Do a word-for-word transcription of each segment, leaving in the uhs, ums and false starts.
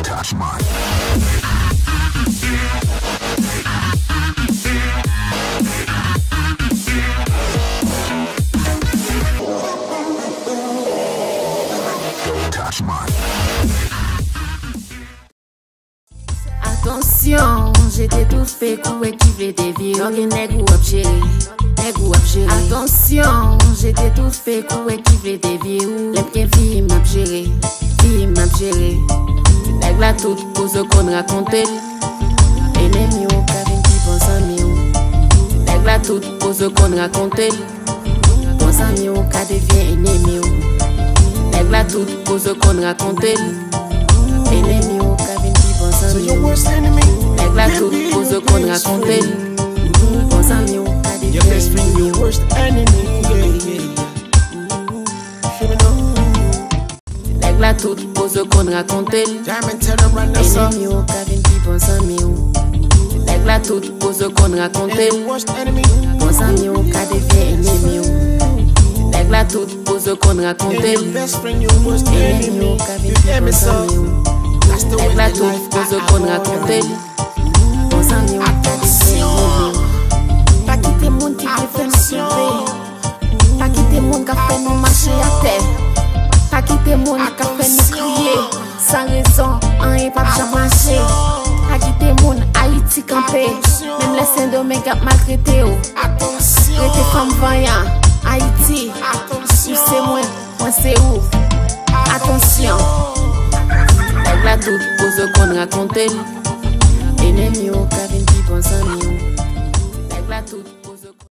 Touch mine. Don't touch mine. Atansyon, jete tout fake ou wè ki vle devye w. Gen nèg ou ap jere, nèg ou ap jere. Atansyon, jete tout fake ou wè ki vle devye w. Lè m gen vi m ap jere, vi m ap jere. Ti nèg la tout koze w konn rakonte l. Enemi w ka vin pi bon zanmi w. Ti nèg la tout koze w konn rakonte l. Bon zanmi w ka devyen enemi w. Nèg la tout koze w konn rakonte l. Enemi w ka vin pi bon zanmi w. Nèg la tout koze w konn rakonte l. Bon zanmi w ka devyen enemi w. Nèg la tout koze w konn rakonte l. Enemi w ka vin pi bon zanmi w. Nèg la tout koze w konn rakonte l. Bon zanmi w ka devyen enemi w. Nèg la tout koze w konn rakonte l. Enemi w ka vin pi bon zanmi w. Nèg la tout koze w konn rakonte l. Bon zanmi w ka devyen enemi w. Pa kite moun ki te fè nou tonbe. Pa kite moun k ap fè nou mache atè. Pa kite moun k ap fè nou kriye san rezon, anyen p ap janm mache. Pa kite moun Ayiti kanpe, menm lè Sendomeng ap maltrete w. Rete fanm vanyan, Ayiti, ou se mwen, mwen se ou. Atansyon. Nèg la tout koze w konn rakonte l. Enemi w ka vin pi bon zanmi w. Nèg la tout koze w konn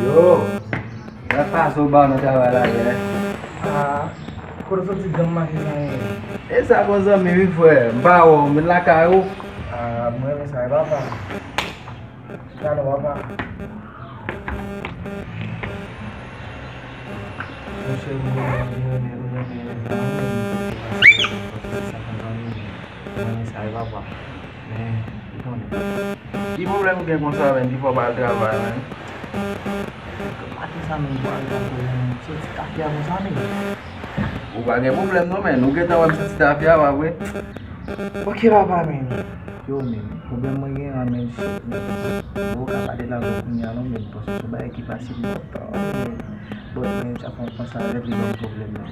Yo, sa k pase w ba nan travay la, frè? Ah, kote w soti gang mache sa ye? E sa bon zanmi wi, frè. M pa wè w, m vin lakay ou. Ah, m renmen sa, e papa. Chita non, papa. Monchè, m renmen, m renmen, m renmen, m renmen, m renmen sa, papa. Men, ou konnen. Ki pwoblèm ou gen konsa, menm, ki fè w pa al travay, menm? Maten sa, menm, pou al travay, menm. Soti tafya konsa, menm. Ou pa gen pwoblèm, non, menm. Ou gentan wè m soti tafya, pa vre? Ok, papa, menm. Yo, menm, pwoblèm mwen gen an, menm, shit, menm. Bon, ou ka pale la, bon, kounye a, non, menm, paske se yon bagay ki pase lontan, menm. Bon, menm, sa fè yon tan sa, rèv li ban m pwoblèm, menm.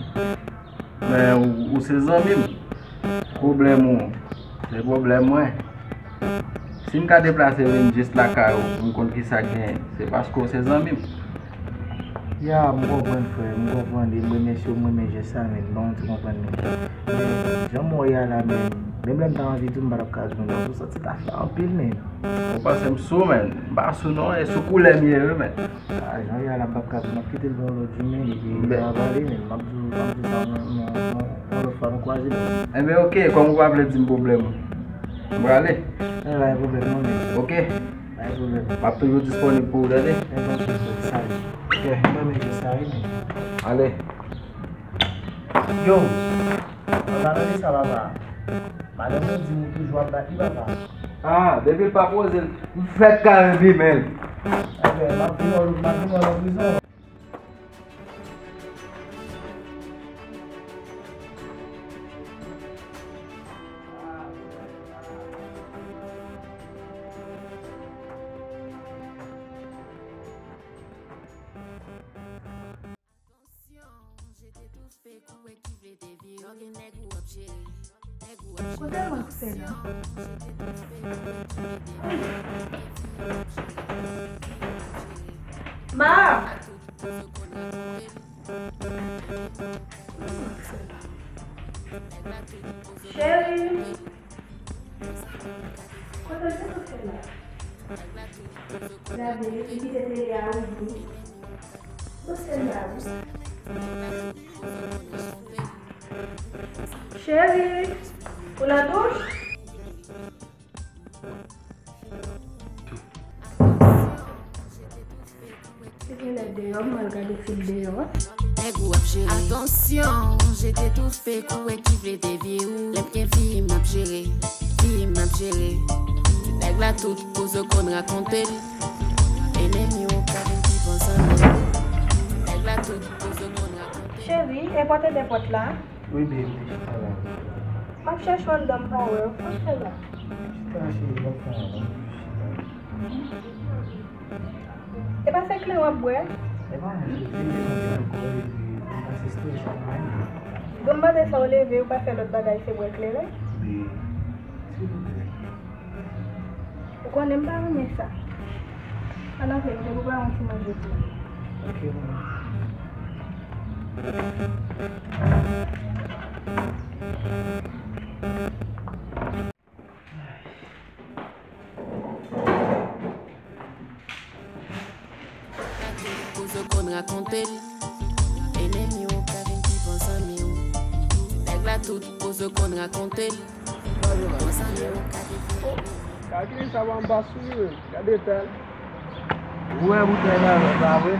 Men, ou, ou se zanmi m. Pwoblèm ou, se pwoblèm mwen. Si m ka deplase vin jis lakay ou, pou m konn kisa k genyen, se paske w se zanmi m. Ya, m konprann, frè, m konprann, e m remèsye w, m renmen jès sa, men, ban yon ti konprann, men. Men, jan m wè w ye a la, men, menm lè m ta anvi di w, m pa t ap ka di w, non, ou santi tafya anpil, men. Ou panse m sou, men, m pa sou, non, e sou koulè m ye, wi, men. Ah, jan w ye a la, m p ap ka di w, m ap kite l pou yon lòt jou, men, epi m va pale, men, m ap di w, m ap di w sa yon, yon, yon, yon lòt fwa, nou kwaze, men. Enben, ok, kòm ou pa vle di m pwoblèm ou, m prale. Enben, pa gen pwoblèm, non, men. Ok. Pa gen pwoblèm. M ap toujou disponib pou ou, tande? Enben, ok, frè, sa ye. Ok, m renmen jès sa, wi, men. Ale. Yo, ann ale sa, papa. Madanm mwen di m ou toujou ap bat li, papa. Ah, depi l pa poze l, m fèk ka envime l. Enben, m ap vin wè w, m ap vin wè w nan prizon. Kote Marcela? Ma! Kote Marcela? Cheri, kote w te sot fè la? Gade, li kite tele a ouvri. Kote l la, wi. Cheri, ou nan douch? Li genlè deyò, m al gade si l deyò. Nèg ou ap jere. Atansyon, jete tout fake ou wè ki vle devye ou. Lè m gen fi m ap jere, fi m ap jere. Nèg la tout koze w konn rakonte l. Enemi w ka vin pi bon zanmi w. Nèg la tout koze w konn rakonte l. Cheri, e pòt e de pòt la? Wi, baby, chita la. M ap chèche w anndan, m pa wè w. Sa w fè la? Chita, cheri, m ap fè yon chita. E pa se kleren w ap bwè? E pa anyen, cheri, se yon ti alkòl, epi m pa asiste chak maten. Bon, m mande sa w leve, ou pa fè lòt bagay, se bwè kleren? Wi, silvouplè. Ou konnen m pa renmen sa. Ann antre, m te pou pare yon ti manje pou ou. Ok, manmi. Koze w konn rakonte l. Enemi w ka vin pi bon zanmi w. Nèg la tout koze w konn rakonte l. Bon zanmi w ka vin pi. Kalkile sa pa anba sou li menm. Gade eta l. Ou wè boutèy nan men pa vre?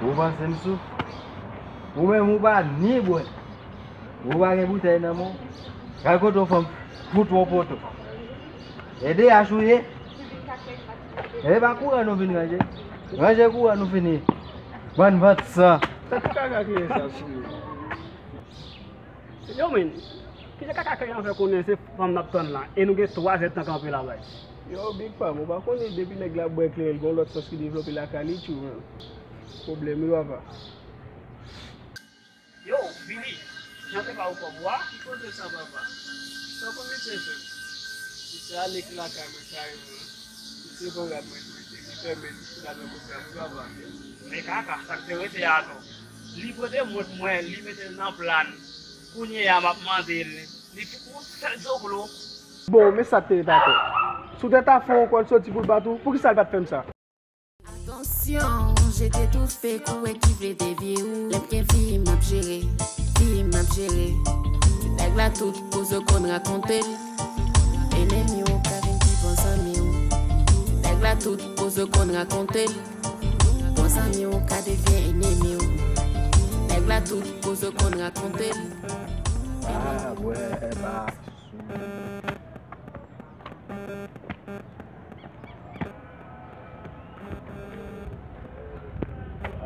Ou panse m sou? Ou menm ou pa ni bwè. Ou pa gen boutèy nan men w? Al kote yon fanm fout yon poto. E D H ou ye? E pa kouran nou vin ranje? Ranje kouran nou fini. Bann vant san. Sa ki kaka kleren sa sou yo? Yo, men, kijan kaka kleren an fè konnen se fanm n ap tann la? E nou gen twa zèdtan kanpe la, bay. Yo, Big Pam, ou pa konnen depi nèg la bwè kleren, li gen yon lòt sans ki devlope lakay li, tchou, men. Pwoblèm wi, papa. Yo, Billy, jan te ba ou kòb ou a? Ki kote sa, papa? Sa w konn misye fè? Misye ale ki lakay mwen kareman. Misye pran rad mwen, li mete, li fèmen, li sou rad mwen konsa, wi, papa. Men kaka, sa k te rete a tou. Li pote mont mwen, li mete l nan pla n. Kounye a, m ap mande l. Li fou, ou sèl zoklo. Bon, men sa k te rete atè. Si w te ta fè yon kòl soti pou l bat ou, poukisa l pa t fè m sa? Atansyon, jete tout fake ou wè ki vle devye ou. Lè m gen fi m ap jere, fi m ap jere. Nèg la tout koze w konn rakonte l. Enemi w ka vin pi bon zanmi w. Nèg la tout koze w konn rakonte l. Bon zanmi w ka devyen enemi w. Nèg la tout koze w konn rakonte l. Ah, bwè, e pa sou.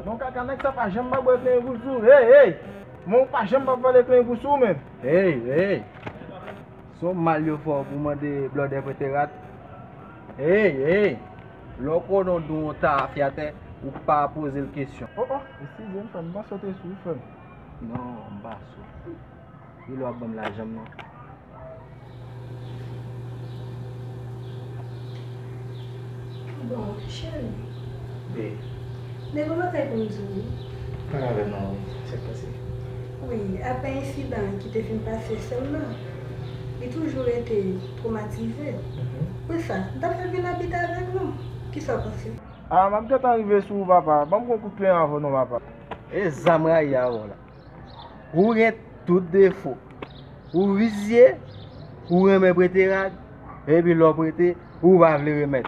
Bon kaka, nèg sa pa janm pa bwè kleren pou sou. Hey, hey! Men w pa janm pa vale kleren pou sou menm. Hey, hey! Se yon mal yo fè w pou mande blòdè prete rad. Hey, hey! Lè w konnen w dwe yon tafyatè, ou pa poze l kesyon. Oh, oh, eskize m, frè m, m panse w te sou, frè m. Non, m pa sou. Kilè w ap ban m lajan m nan? Bon, cheri. Wi. Men gon bagay pou m di w, wi. Pale avè m non, wi. Sa k pase? Wi, apre ensidan an ki te fin pase sèlman, li toujou rete twomatize. Mhm. Pou sa, m t ap fè l vin abite avèk nou. Kisa w panse? A, m ap gentan rive sou ou, papa. Ban m gon kout kleren avè w non, papa. E zam rayi avè w la. Ou gen tout defo. Ou visye, ou renmen prete rad, epi lè w prete, ou pa vle remèt.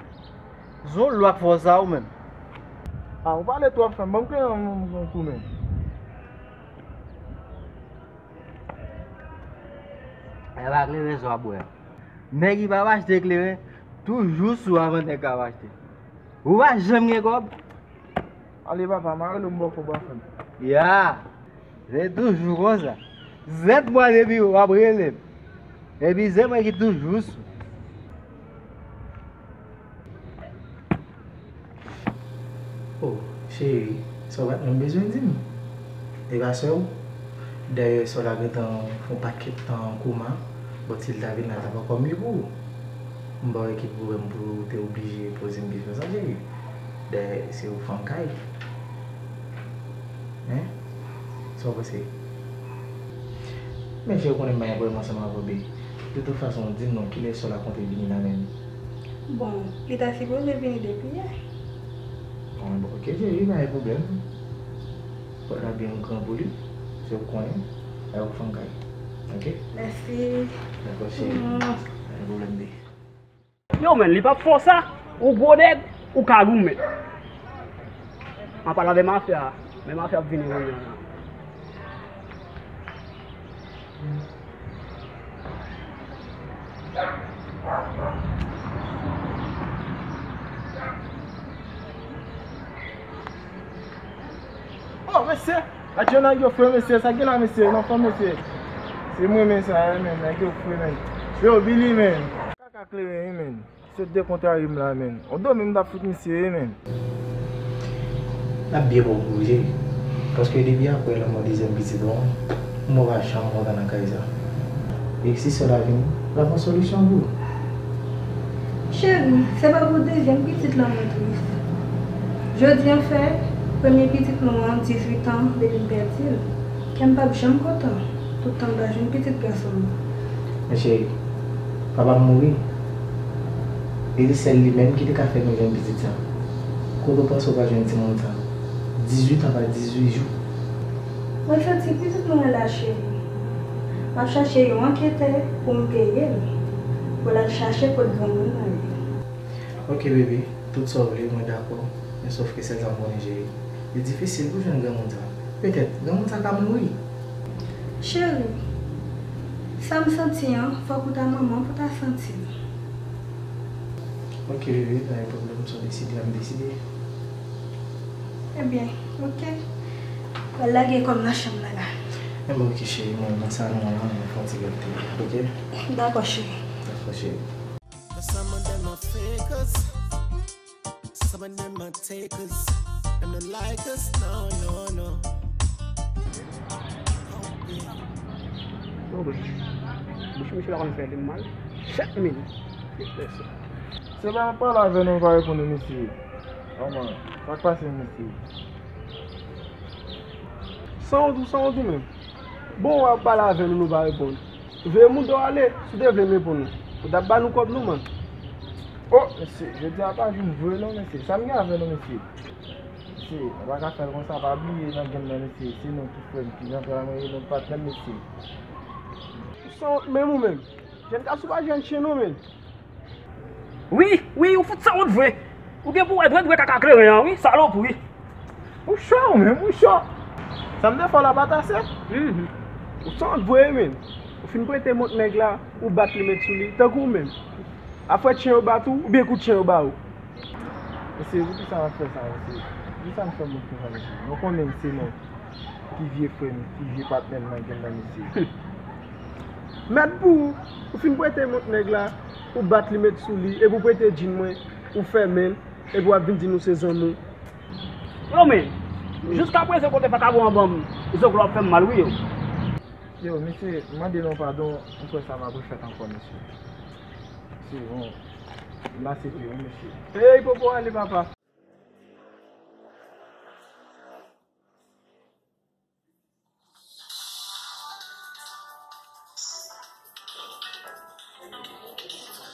Se yon lwa k fè w sa ou menm. A, ou pale twòp, frè m. Ban m kleren an, m, m, m, kou menm. E pa kleren sa w ap bwè a. Nèg ki p ap achte kleren, toujou sou avan nèg k ap achte. Ou pa janm gen kòb. Ale papa, m a rele w m ba w kòb afè m. Ya, se toujou konsa. Sèt mwa depi w ap rele m. Epi se mwen ki toujou sou. Oh, cheri, sa w pa t menm bezwen di m. E pa sè w? Dayè, sè w la gentan fè yon pakèt tan an koma. Bon, si l ta vin la, l t ap ankò mye pou ou. M pa wè ki pwoblèm pou ou te oblije poze m kesyon sa, cheri. Dayè, se ou fanm kay. Hein? Sa w panse? Men cheri, ou konnen m pa gen pwoblèm ansanm avè w, baby. De tout fason, di m non, kilè sè w la konte vini la menm? Bon, li ta sipoze vini depi yè. Bon, bon, ok, cheri, pa gen pwoblèm. Pòt la byen gran pou li, se ou konnen. Ay ou fanm kay. Ok? Mèsi. Dakò, cheri. Pa gen pwoblèm, baby. Yo, men, li p ap fè w sa. Ou gwo nèg, ou ka goumen. M ap pale avè mafya a. Men mafya ap vini kounye a la. Oh, mesye! Adje nèg yo fre, mesye. Sa gen la, mesye? Nan fò, mesye. Se mwen, men, sa, men. Nèg yo fre, men. Yo, Billy, men. Kaka kleren, wi, men. Se dekontrari m la, men. On do men m t ap fout misye, wi, men. N ap byen ba w kouri, cheri. Paske depi apre lanmò dezyèm pitit ou an, mwen pa janm kontan nan kay sa. E si sè w la vini, l ap yon solisyon pou ou. Cheri, se pa pou dezyèm pitit lan mwen tris. Jodi an fè premye pitit nou an dizuit an depi m pèdi l. Kè m p ap janm kontan toutan m pa jwenn pitit gason m nan. Men cheri, papa m mouri. E se sèl li menm ki te ka fè nou jwenn pitit sa. Kote w panse w pral jwenn timoun sa? Dizuit an pa dizuit jou. Mwen santi pitit mwen an la, cheri. M ap chache yon anketè pou m peye l, pou l al chache kot granmoun nan ye. Ok, bebe, tout sa w vle, mwen dakò. Men sòf ke sèl sa m konnen, cheri. Li difisil pou jwenn granmoun sa. Petèt, granmoun sa ka mouri. Cheri, sa m santi an, fòk ou ta manman pou ta santi l. Ok, bebe, pa gen pwoblèm, sa w deside, m deside. Ebyen, ok. Pral lage kò m nan chanm nan la. Ebyen, ok, cheri, mwen nan salon an la, mwen fè yon ti gade tele, ok? Dakò, cheri. Dakò, cheri. But some of them are fakers. Some of them are takers. Them don't like us, no, no, no. Oh, yeah. Bouch misye la konn fè li mal. Chak minit. Se pa pale avè nou, nou pa reponn nou, mesye. Kòman? Sa k pase, mesye? San wont ou, san wont ou menm. Bon, w ap pale avè nou, nou pa reponn. Veye mouda w ale, si w te vle m reponn ou. Ou t ap ba nou kòb nou, man. Oh, mesye, jodi a pa jou m vre non, mesye. Sa m gen avè nou, mesye? Mesye, nou pa ka fè l konsa, pa bliye nan game nan, mesye. Se nou ki frè m, ki jandarm, e nou patnè m, mesye. Ou san wont menm ou menm. Jèn gason pa jèn chen non, menn. Wi, wi, ou fout san wont vre. Ou gen pou wè dwèt vre kaka kleren an, wi, salopri. Ou cho, ou menm, ou cho. Sa m te fè w la pa t ase? Mhm. Ou san wont vre, wi, menn. Ou fin prete mont nèg la, ou bat li met sou li, tankou ou menm. Afè chen yo bat ou, oubyen kout chen yo ba ou? Mesye, poukisa w ap fè sa, mesye? Poukisa n fè moun konsa, mesye? Nou konnen se nou ki vye frè m, ki vye patnè m nan game nan, mesye. Mèd pou ou, ou fin prete mont nèg la, ou bat li met sou li, epi ou prete djin mwen, ou fèmen l, epi w ap vin di nou se zanmi w. Yo, men, jiskaprezan kote vakabon an ban m zoklo ap fè m mal, wi, yo. Yo, mesye, m mande nou padon, m kwè sa p ap refèt ankò, mesye. Se bon. M asepte wi, mesye. Ey, popo ale, papa.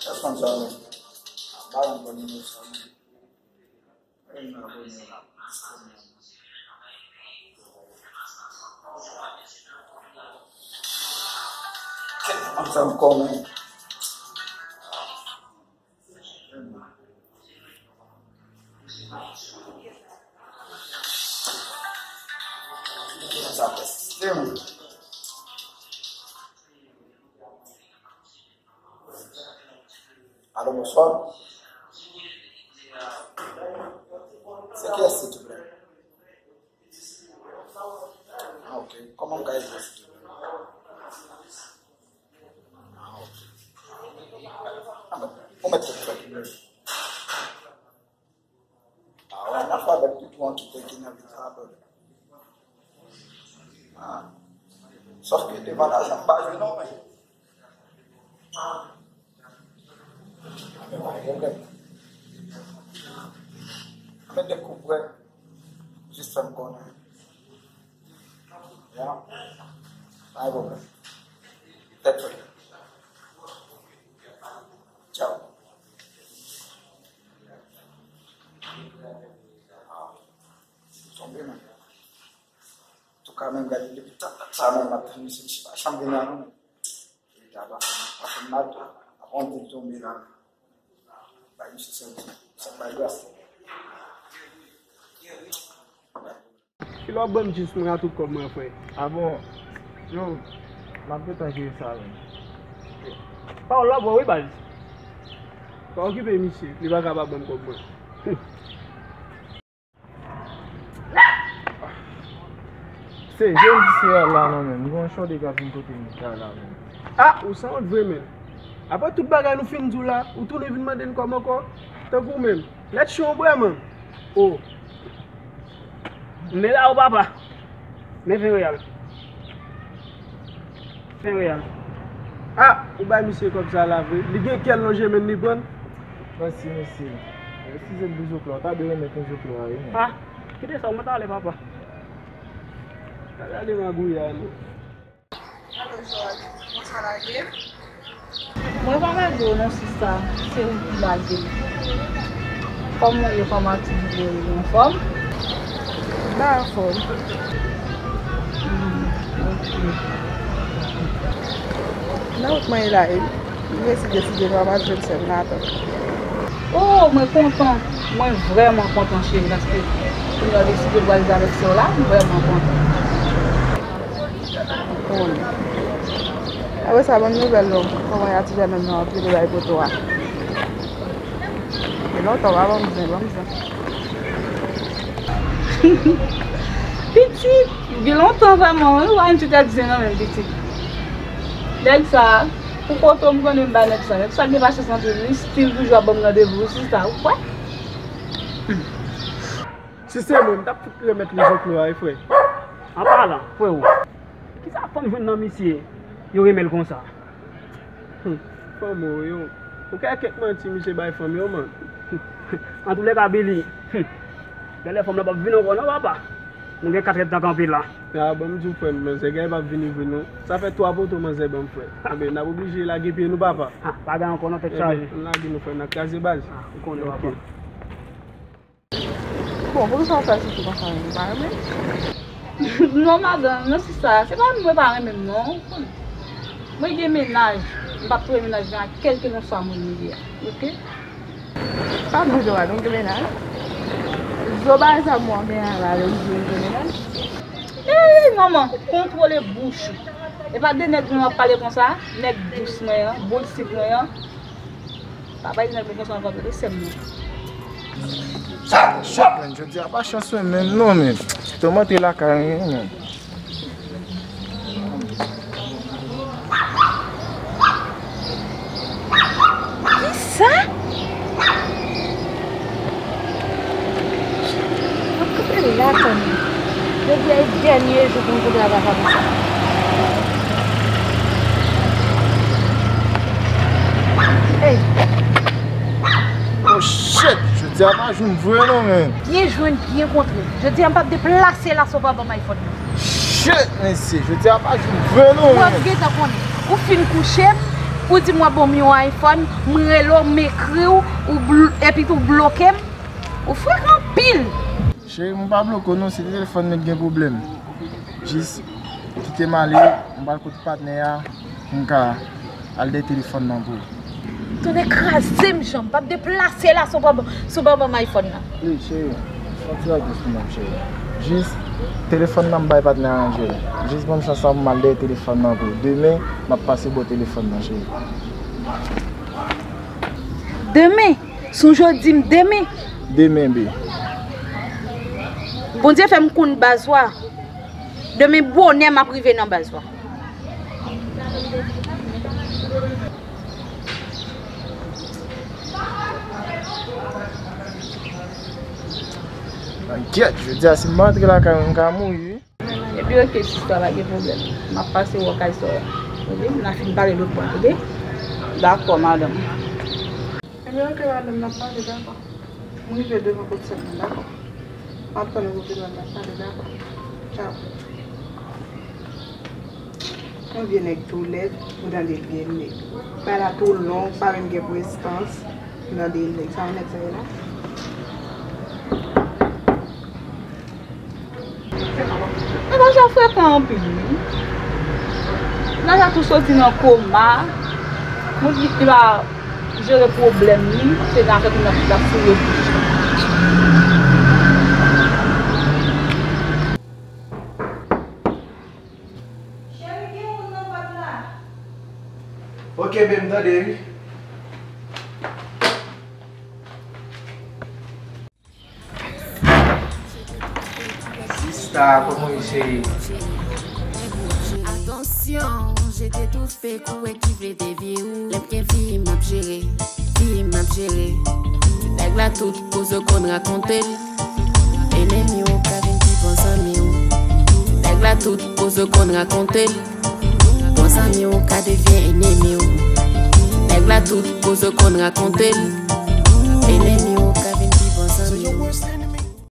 Èske sa nou pa yon bon nimewo sa, wi. Ansanm kòman? Sa fè sistèm. Alo, bonswa. Se kiyès, silvouplè? Ah, ok. Kòman m ka ede w, silvouplè? Ah, ok. Ah, ben, ou mèt tout fè. Ah, wè, n ap fè avèk tout ou an ki te ki nan vit la, brother. Ah. Sòf ke devan lajan m pa jwe non, men. Ah, men pa gen pwoblèm. Mete kou prè. Jis fè m konnen. Ya. Pa gen pwoblèm. Tèt frè. Tchaw. Tonbe, man. Antouka, menm gade depi tann sa, menm m ap tann misye, misye pa janm vin la, non. Leta pa fè, pa fè m mal tou. Avan m di l tonbe la. Bay misye sa, sa bay gras. Kilè w ap ban m jis mwen a tout kòb mwen, frè? A bon? Yo, m ap gentan jere sa, men. Pawòl la bon, wi, baz. Pa okipe misye, li pa ka pa ban m kòb mwen. Se jodi seyè la non, menm. M gen yon chòde k ap vin kote m kay la, menm. Ah, ou sanwont vre, menm. Apre tout bagay nou fin di w la, ou tounen vin mande n kòb ankò? Tankou menm. Lèt cho w bwè, man. Oh. Men la, o papa. Men ven reyal. Ven reyal. Ah, ou bay misye kòb sa la vre. Li gen kè l lonje men li pran. Mèsi, mèsi. Eskize m pou zoklo a. Ta dwe remèt mwen zoklo a, wi, men. Ah, kite sa, ou mèt ale, papa. Gade magouya, non. Alo, Jòj, kòman sa lage? Mwen pa lage w non, sista, se ou ki lage m. Kòman w ye, kòman aktivite yo, ou anfòm? M pa anfòm. Hmm, ok. Nan wout mwen ye la, e m resi deside nou ap al jwenn sè m Nathan. Oh, mwen kontan. Mwen vrèman kontan, cheri, paske kounye a w deside pral viv avèk sè w la, m vrèman kontan. Wi. Apre sa, ban m nouvèl non. Kòman y a ti jèn nonm nan ap rele bay poto a? Gen lontan w pa ban m zen, ban m zen. Pitit, gen lontan vrèman, wi, w pa yon ti tèt zen non menm, pitit. Nèg sa, pou poto m konnen m bay nèg sa. Nèg sa gen pa chans anpil, li still toujou ap ban m randevou, sista, ou kwè? Si se mwen, m t ap fout remèt li zoklo a, wi, frè. An palan, freo, kisa fanm jwenn nan misye, yo renmen l konsa? Hmm, fanm ou yo. Ou kè kèk manti misye bay fanm yo, man. Antoulèka, Billy, hmm, genlè fanm nan p ap vin ankò non, papa. Nou gen kat èdtan kanpe la. A, ban m di w, frè m, manzè genlè p ap vini vre non. Sa fè twa poto manzè ban m, frè. Enben, n ap oblije lage pye nou, papa. Ha, pa gen ankò non, tèt chaje. Enben, n lage nou, frè, n ap kraze baz. Ha, ou konnen, papa. Ok. Bon, poukisa w fè sou tou konsa menm? Ou pa renmen? Non, madanm, non, sista, se pa mwen pa renmen m, non. Mwen gen mennaj, m p ap twouve mennaj mwen a kèlkelanswa moun li ye a, oke? Pa bon, Joanne, ou gen mennaj? Zo bagay sa mwen gen a la, lè ou di ou gen mennaj? Ey, manman, kontwole bouch ou. E pa de nèg nou ap pale konsa, nèg dous mwen an, boul sik mwen an. Pa bay nèg mwen konsa ankò tande sè m nan. Shit, man, jodi a pa chans mwen menm non, men. Kite m antre lakay mwen, men. Kisa? M ap kanpe la tann li. Jodi a e dènye jou pou m kote avè fanm sa. Ey! Oh shit! Jodi a pa jou m vre non, men. Byen jwenn, byen kontre. Jodi a m p ap deplase la san w pa ban m iPhone nan. Shit, mesye, jodi a pa jou m vre non, men. Ou gentan konnen. Ou fin kouche m, ou di m w ap ban m yon iPhone, m rele w, m ekri w, ou bl-, epi tou w bloke m. Ou frekan anpil. Cheri, m pa bloke w non, se telefòn mwen ki gen pwoblèm. Jis kite m ale, m pral kot patnè a pou m ka al dèyè telefòn nan pou ou. Tonnè kraze m, Jan, m p ap deplase la san w pa ban, san w pa ban m iPhone nan. Wi, cheri, fè yon ti radòs pou mwen, cheri. Jis telefòn nan m bay patnè a ranje l. Jis ban m chans la pou m al dèyè telefòn nan pou ou. Demen, m ap pase bò telefòn nan, cheri. Demen? Sonje w di m demen. Demen, bae. Bondye fè m konn baz ou a. Demen bonè m ap rive nan baz ou a. Ankyèt, jodi a si m pa antre lakay mwen, m ka mouri wi. Epi oke sista, pa gen pwoblèm. M ap pase wè w kay sè w la. Tande? N a fin pale lòt bò, tande? Dakò, madanm. Ebyen oke, madanm, n ap pale, dakò. M rive devan kot sè m nan, dakò. M ap tann ou pou pi lwen, n ap pale, dakò. Tchaw. Yon vye nèg tou lèd, ou tande l vye nèg. Bagay la tou long, pa menm gen prestans. Ou tande l nèg. Sa yon nèg sa ye la? Mennaj la frekan anpil, wi. Mennaj la tou soti nan koma. Moun ki, ki pa jere pwoblèm li, se nan afè moun nan ki ap fouye bouch li. Cheri, gen moun nan pòt la. Ok, babe, m tande, wi. Sista, kòman w ye, cheri? Attention, je t'étouffe, kouwè ki vle devye ou. Lè m gen vi m ap jere, vi m ap jere. Ti nèg la tout koze w konn rakonte l. Enemi w ka vin pi bon zanmi w. Ti nèg la tout koze w konn rakonte l. Bon zanmi w ka devyen enemi w. Ti nèg la tout koze w konn rakonte l.